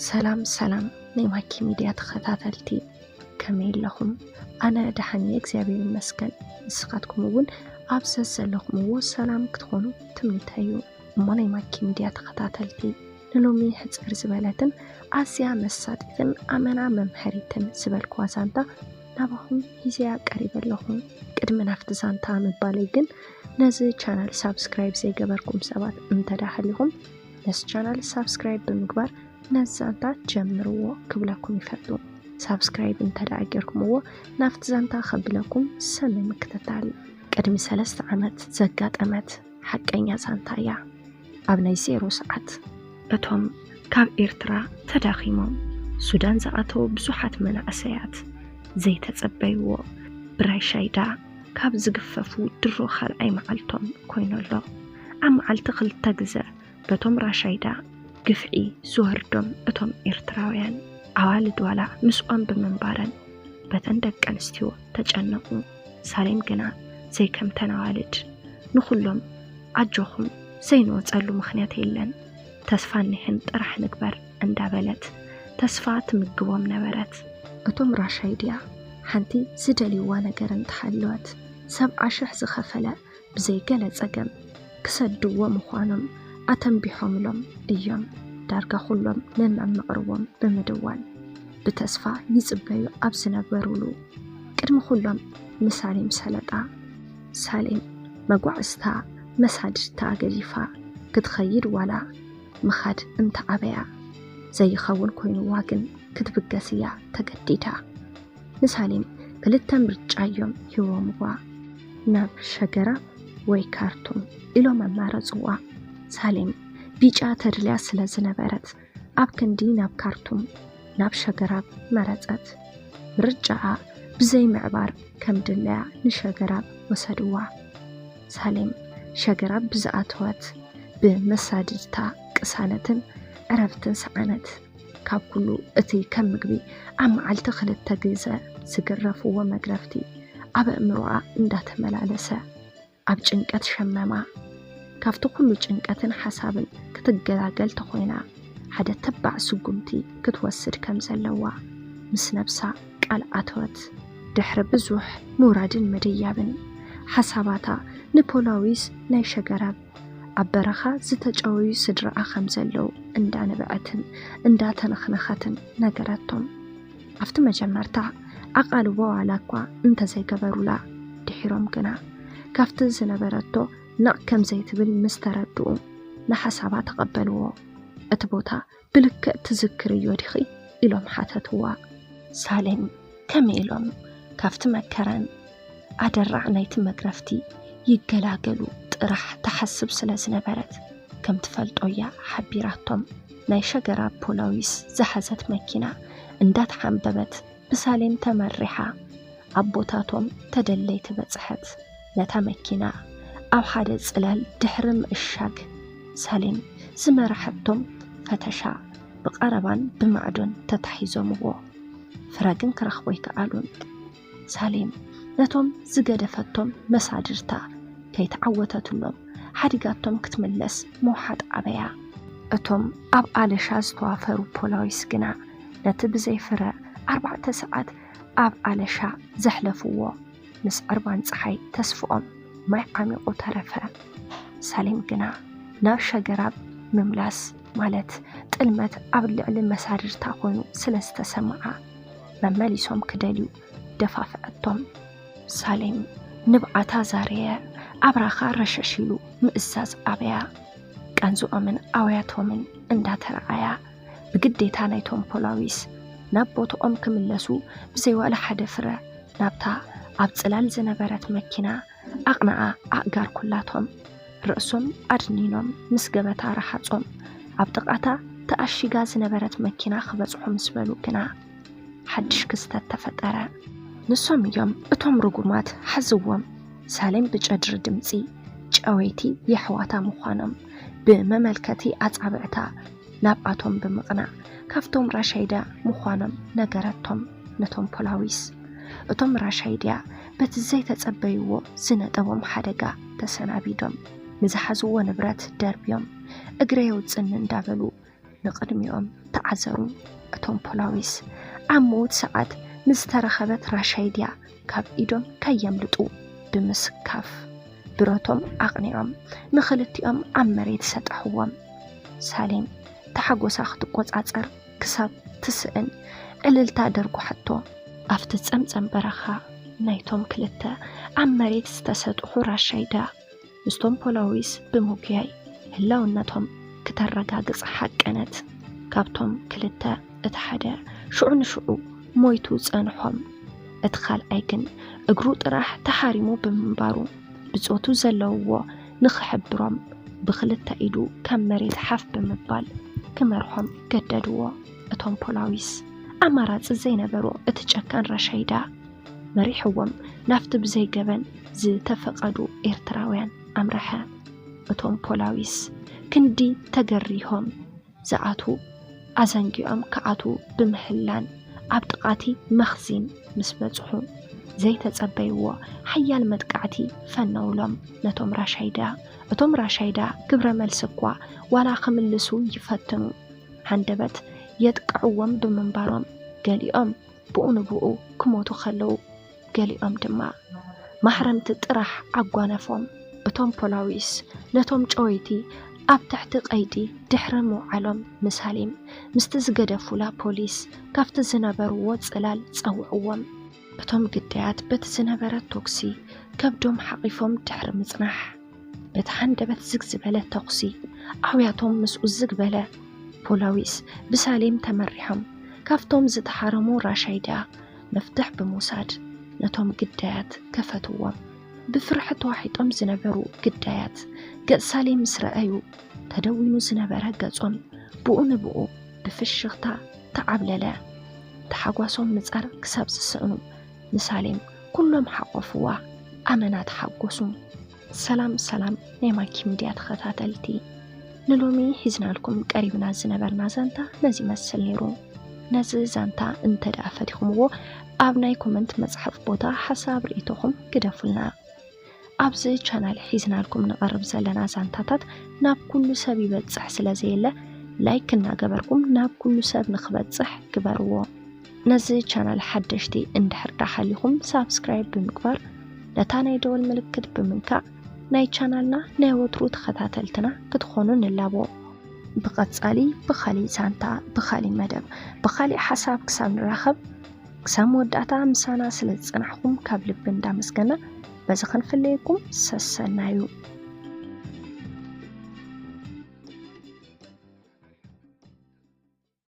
ሰላም ሰላም ናይ ማኪ ሚድያ ተኸታተልቲ፣ ከመይ ኣለኹም? ኣነ ደሓን እየ እግዚኣብሔር ይመስገን። ንስኻትኩም እውን ኣብ ዘዘለኹምዎ ሰላም ክትኾኑ ትምኒተይ እዩ። እሞ ናይ ማኪ ሚድያ ተኸታተልቲ፣ ንሎሚ ሕፅር ዝበለትን ኣዝያ መሳጢትን ኣመና መምሀሪትን ዝበልክዋ ዛንታ ናባኹም ሒዘያ ቀሪበ ኣለኹ። ቅድሚ ናብቲ ዛንታ ምባለይ ግን ነዚ ቻናል ሳብስክራይብ ዘይገበርኩም ሰባት እንተዳ ሃሊኹም ነዚ ቻናል ሳብስክራይብ ብምግባር ነዚ ዛንታ ጀምርዎ ክብለኩም ይፈቱ። ሳብስክራይብ እንተዳ ጌርኩምዎ ናብቲ ዛንታ ከብለኩም ሰናይ ምክትታል። ቅድሚ ሰለስተ ዓመት ዘጋጠመት ሓቀኛ ዛንታ እያ። ኣብ ናይ ዜሮ ሰዓት እቶም ካብ ኤርትራ ተዳኺሞም ሱዳን ዝኣተዉ ብዙሓት መናእሰያት ዘይተጸበይዎ ብራሻይዳ ካብ ዝግፈፉ ድሮ ካልኣይ መዓልቶም ኮይኑ ኣሎ። ኣብ መዓልቲ ክልተ ግዘ በቶም ራሻይዳ ግፍዒ ዝወርዶም እቶም ኤርትራውያን ኣዋልድ ዋላ ምስኦም ብምንባረን በተን ደቂ ኣንስትዮ ተጨነቑ። ሳሌም ግና ዘይከምተን ኣዋልድ ንኹሎም ኣጆኹም ዘይንወፀሉ ምኽንያት የለን፣ ተስፋ እኒሀን ጥራሕ ንግበር እንዳበለት ተስፋ ትምግቦም ነበረት። እቶም ራሻይድያ ሓንቲ ዝደልይዋ ነገር እንተሃለወት ሰብዓ ሽሕ ዝኸፈለ ብዘይገለ ጸገም ክሰድዎ ምዃኖም ኣተንቢሖምሎም እዮም። ዳርጋ ኩሎም ነናብ መቕርቦም ብምድዋል ብተስፋ ይጽበዩ ኣብ ዝነበሩሉ ቅድሚ ኩሎም ንሳሌም ሰለጣ። ሳሌም መጓዕዝታ መሳድድታ ገዲፋ ክትኸይድ ዋላ ምኻድ እንተኣበያ ዘይኸውን ኮይንዋ ግን ክትብገስ እያ ተገዲዳ። ንሳሌም ክልተ ምርጫ እዮም ሂቦምዋ፣ ናብ ሸገራብ ወይ ካርቱም ኢሎም ኣማረፅዋ። ሳሌም ቢጫ ተድልያ ስለ ዝነበረት ኣብ ክንዲ ናብ ካርቱም ናብ ሸገራብ መረፀት። ምርጫኣ ብዘይ ምዕባር ከም ድላያ ንሸገራብ ወሰድዋ። ሳሌም ሸገራብ ብዝኣተወት ብመሳድድታ ቅሳነትን ዕረፍትን ሰዓነት። ካብ ኩሉ እቲ ከም ምግቢ ኣብ መዓልቲ ክልተ ግዘ ዝግረፍዎ መግረፍቲ ኣብ ኣእምሮኣ እንዳተመላለሰ ኣብ ጭንቀት ሸመማ። ካብቲ ኩሉ ጭንቀትን ሓሳብን ክትገላገል ተኾይና ሓደ ተባዕ ስጉምቲ ክትወስድ ከም ዘለዋ ምስ ነብሳ ቃል ኣተወት። ድሕሪ ብዙሕ ምውራድን ምድያብን ሓሳባታ ንፖላዊስ ናይ ሸገራብ ኣብ በረኻ ዝተጨወዩ ስድራኣ ከም ዘለዉ እንዳነበዐትን እንዳተነኽነኸትን ነገረቶም። ኣብቲ መጀመርታ ኣቓልቦ ዋላ እኳ እንተዘይገበሩላ ድሒሮም ግና ካብቲ ዝነበረቶ ነቕ ከም ዘይትብል ምስ ተረድኡ ንሓሳባ ተቐበልዎ። እቲ ቦታ ብልክዕ ትዝክርዮ ዲኺ? ኢሎም ሓተትዋ። ሳሌም ከመይ ኢሎም ካብቲ መከራን ኣደራዕ ናይቲ መግረፍቲ ይገላገሉ ጥራሕ ትሓስብ ስለ ዝነበረት ከም ትፈልጦ እያ ሓቢራቶም። ናይ ሸገራብ ፖላዊስ ዝሓዘት መኪና እንዳተሓንበበት ብሳሌም ተመሪሓ ኣብ ቦታቶም ተደለይቲ በጽሐት። ነታ መኪና ኣብ ሓደ ጽላል ድሕሪ ምእሻግ ሳሌም ዝመርሐቶም ፈተሻ ብቐረባን ብማዕዶን ተታሒዞምዎ። ፍረ ግን ክረኽቦ ኣይከኣሉን። ሳሌም ነቶም ዝገደፈቶም መሳድርታ ከይተዓወተትሎም ሓዲጋቶም ክትምለስ ምውሓጥ ኣበያ። እቶም ኣብ ኣለሻ ዝተዋፈሩ ፖላዊስ ግና ነቲ ብዘይ ፍረ ኣርባዕተ ሰዓት ኣብ ኣለሻ ዘሕለፍዎ ምስ ዕርባን ጸሓይ ተስፍኦም ማይ ዓሚቑ ተረፈ። ሳሌም ግና ናብ ሸገራብ ምምላስ ማለት ጥልመት ኣብ ልዕሊ መሳድርታ ኮይኑ ስለ ዝተሰምዓ መመሊሶም ክደልዩ ደፋፍዐቶም። ሳሌም ንብዓታ ዛረየ ኣብራኻ ረሸሽ ኢሉ ምእዛዝ ኣበያ። ቃንዝኦምን ኣውያቶምን እንዳተረኣያ ብግዴታ ናይቶም ፖላዊስ ናብ ቦትኦም ክምለሱ ብዘይ ዋላ ሓደ ፍረ ናብታ ኣብ ጽላል ዝነበረት መኪና ኣቕንዓ ኣእጋር ኩላቶም ርእሶም ኣድኒኖም ምስ ገበታ ረሓጾም ኣብ ጥቓታ ተኣሺጋ ዝነበረት መኪና ክበጽሑ ምስ በሉ ግና ሓድሽ ክስተት ተፈጠረ። ንሶም እዮም እቶም ርጉማት ሓዝዎም። ሳሌም ብጨድሪ ድምጺ ጨወይቲ የሕዋታ ምዃኖም ብመመልከቲ ኣጻብዕታ ናብኣቶም ብምቕናዕ ካብቶም ራሻይዳ ምዃኖም ነገረቶም ነቶም ፖላዊስ። እቶም ራሻይድያ በቲ ዘይተጸበይዎ ዝነጠቦም ሓደጋ ተሰናቢዶም ንዝሓዝዎ ንብረት ደርብዮም እግረ የውጽኒ እንዳበሉ ንቕድሚኦም ተዓዘሩ። እቶም ፖላዊስ ኣብ ምዉት ሰዓት ንዝተረኸበት ራሻይድያ ካብ ኢዶም ከየምልጡ ብምስካፍ ብረቶም ኣቕኒዖም ንኽልቲኦም ኣብ መሬት ሰጠሕዎም። ሳሌም ተሓጎሳ ክትቆጻጸር ክሳብ ትስእን ዕልልታ ደርጉሓቶ። ኣብቲ ጸምጸም በረኻ ናይቶም ክልተ ኣብ መሬት ዝተሰጥሑ ራሻይዳ ምስቶም ፖላዊስ ብምጉያይ ህላውነቶም ክተረጋግጽ ሓቀነት። ካብቶም ክልተ እቲ ሓደ ሽዑ ንሽዑ ሞይቱ ጸንሖም። እቲ ካልኣይ ግን እግሩ ጥራሕ ተሓሪሙ ብምንባሩ ብጾቱ ዘለውዎ ንኽሕብሮም ብኽልተ ኢዱ ካብ መሬት ሓፍ ብምባል ክመርሖም ገደድዎ። እቶም ፖላዊስ ኣማራጺ ዘይነበሮ እቲ ጨካን ራሻይዳ መሪሕዎም ናብቲ ብዘይ ገበን ዝተፈቐዱ ኤርትራውያን ኣምረሐ። እቶም ፖላዊስ ክንዲ ተገሪሆም ዝኣትዉ ኣዘንጊዖም ክኣትዉ ብምህላን ኣብ ጥቓቲ መኽዚን ምስ በጽሑ ዘይተጸበይዎ ሓያል መጥቃዕቲ ፈነውሎም ነቶም ራሻይዳ። እቶም ራሻይዳ ግብረ መልሲ እኳ ዋላ ክምልሱ ይፈትኑ፣ ሃንደበት የጥቅዕዎም ብምንባሮም ገሊኦም ብኡ ንብኡ ክሞቱ ከለዉ ገሊኦም ድማ ማሕረምቲ ጥራሕ ኣጓነፎም። እቶም ፖላዊስ ነቶም ጨወይቲ ኣብ ትሕቲ ቀይዲ ድሕሪ ምውዓሎም ንሳሌም ምስቲ ዝገደፉላ ፖሊስ ካብቲ ዝነበርዎ ጽላል ጸውዕዎም። እቶም ግዳያት በቲ ዝነበረ ቶክሲ ከብዶም ሓቒፎም ድሕሪ ምጽናሕ በቲ ሃንደበት ዝግ ዝበለ ተኹሲ ኣውያቶም ምስኡ ዝግ በለ። ፖላዊስ ብሳሌም ተመሪሖም ካብቶም ዝተሓረሙ ራሻይዳ መፍትሕ ብምውሳድ ነቶም ግዳያት ከፈትዎም። ብፍርሒ ተዋሒጦም ዝነበሩ ግዳያት ገጽ ሳሌም ምስ ረኣዩ ተደዊኑ ዝነበረ ገጾም ብኡ ንብኡ ብፍሽኽታ ተዓብለለ። ተሓጓሶም ምጻር ክሳብ ዝስእኑ ንሳሌም ኩሎም ሓቆፍዋ ኣመና ተሓጎሱ። ሰላም ሰላም ናይ ማኪ ሚድያ ተኸታተልቲ፣ ንሎሚ ሒዝናልኩም ቀሪብና ዝነበርና ዛንታ ነዚ ይመስል ነይሩ። ነዚ ዛንታ እንተ ደኣ ፈቲኹምዎ ኣብ ናይ ኮመንት መጽሓፍ ቦታ ሓሳብ ርእይቶኹም ግደፉልና። ኣብዚ ቻናል ሒዝናልኩም ንቐርብ ዘለና ዛንታታት ናብ ኩሉ ሰብ ይበጽሕ ስለ ዘየለ ላይክ እናገበርኩም ናብ ኩሉ ሰብ ንኽበጽሕ ግበርዎ። ነዚ ቻናል ሓደሽቲ እንድሕር ደኣ ሃሊኹም ሳብስክራይብ ብምግባር ነታ ናይ ደወል ምልክት ብምንካእ ናይ ቻናልና ናይ ወትሩ ተኸታተልትና ክትኾኑ ንላቦ። ብቐጻሊ ብኻሊእ ዛንታ፣ ብኻሊእ መደብ፣ ብኻሊእ ሓሳብ ክሳብ ንራኸብ ክሳብ መወዳእታ ምሳና ስለ ዝጸናሕኩም ካብ ልቢ እንዳመስገና በዚ ክንፍለየኩም ሰሰናዩ።